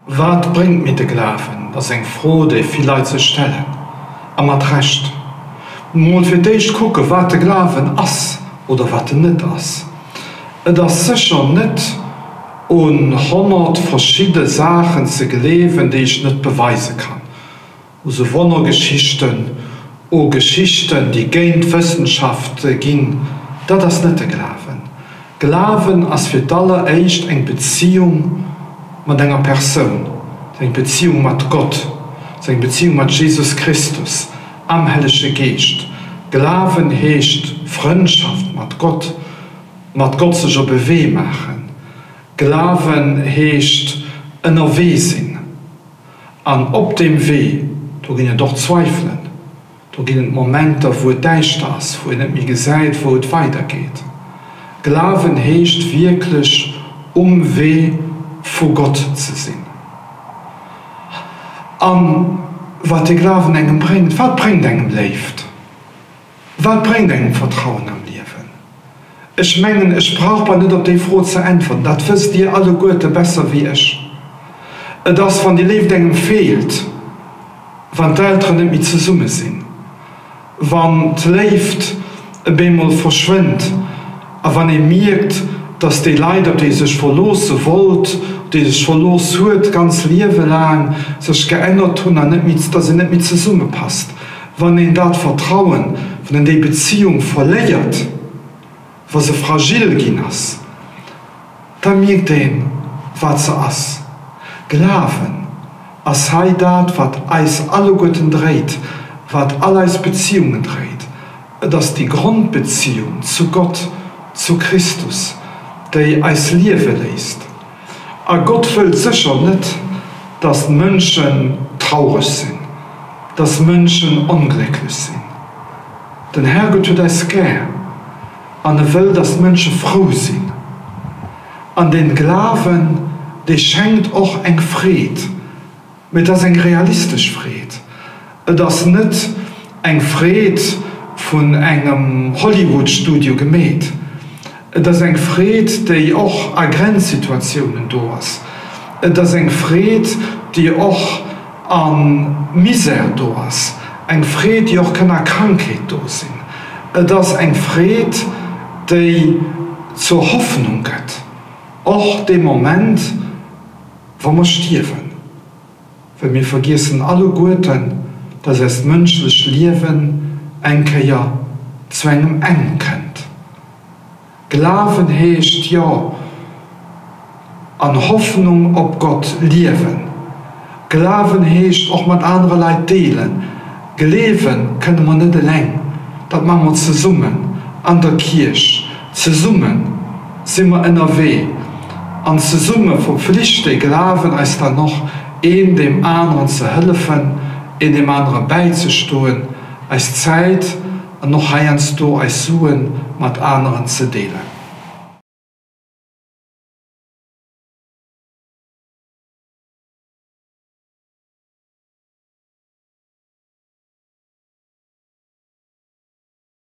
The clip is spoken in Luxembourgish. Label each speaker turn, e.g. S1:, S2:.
S1: Wat bréngt mir de Glawen? Dat ass eng Fro, déi vill Leit sech stellen, a mat Recht. Mol fir d'éischt kucke wat de Glawen ass oder wat en net ass. Et ass sécher net un 100 verschidde Saachen ze gleewen, déi ech net beweise kann. U sou Wonnergeschichten, u Geschichten, déi géint d'Wëssenschaft ginn, dat ass net de Glawen. Glawen ass fir d'alleréischt eng Beziung mat enger Persoun, ass eng Beziung mat Gott, ass eng Beziung mat Jesus Christus am Hellege Geescht. Glawen heescht Frëndschaft mat Gott, mat Gott sech op e Wee maachen. Glawen heescht ënnerwee sinn. An op deem Wee, do ginn et och Zweifelen, do ginn et Momenter, wou et däischter ass, wou een net méi gesäit, wou et weidergeet. Glawen heescht wierklech um Wee vu Gott ze sinn. A wat de Glawen engem bréngt, wat bréngt engem Léift? Wat bréngt engem Vertrauen am Liewen? Ech mengen, ech brauch bal net op déi Fro ze äntwerten, dat wësst Dir alleguerte besser wéi ech. Et ass, wann déi Léift engem feelt, wann d'Elteren net méi zesumme sinn, wann d'Léift e bemol verschwënnt a wann ee mierkt, dass déi Leit, op déi ee sech verloosse wollt, op déi ee sech verlooss huet d'ganz Liewe laang, sech geännert hunn an net méi, dass een net méi zesummepasst. Wann een dat Vertrauen, wann een déi Beziung verléiert, wa se fragil ginn ass, da mierkt een, wat se ass. Glawen ass hei dat, wat eis alleguerten dréit, wat all eis Beziungen dréit. Et ass déi Grondbeziung zu Gott, zu Christus, déi eis liewe léisst. A Gott wëllt sécher net, dass d'Mënschen traureg sinn, dass Mënschen onglécklech sinn. Den Herrgott huet eis gär an e wëll, dass d'Mënsche frou sinn. An den Glawen, dee schenkt och eng Freed. Mee et ass eng realistesch Freed. Et ass net eng Freed vun engem Hollywood-Studio gemeet. Et ass eng Freed, déi och a Grenzsituatiounen do ass. Et ass eng Freed, déi och a Misär do ass. Eng Freed, déi och kënn a Krankheet do sinn. Et ass eng Freed, déi zur Hoffnung gëtt, och dee Moment, Wa mer stierwen, well mir vergiessen alleguerten, dass eist mënschlecht Liewen eng Kéier zu engem Enn kënnt. Glawen heescht, jo, an Hoffnung op Gott liewen. Glawen heescht och mat anere Leit deelen. Gleewe kënne mer net eleng, dat maache mer zesummen an der Kierch. Zesumme si mer ënnerwee an zesumme verpflicht dee Glawen eis dann och, een deem aneren ze hëllefen, een deem anere bäizestoen, eis Zäit an och heiansdo eis Sue mat aneren ze deelen.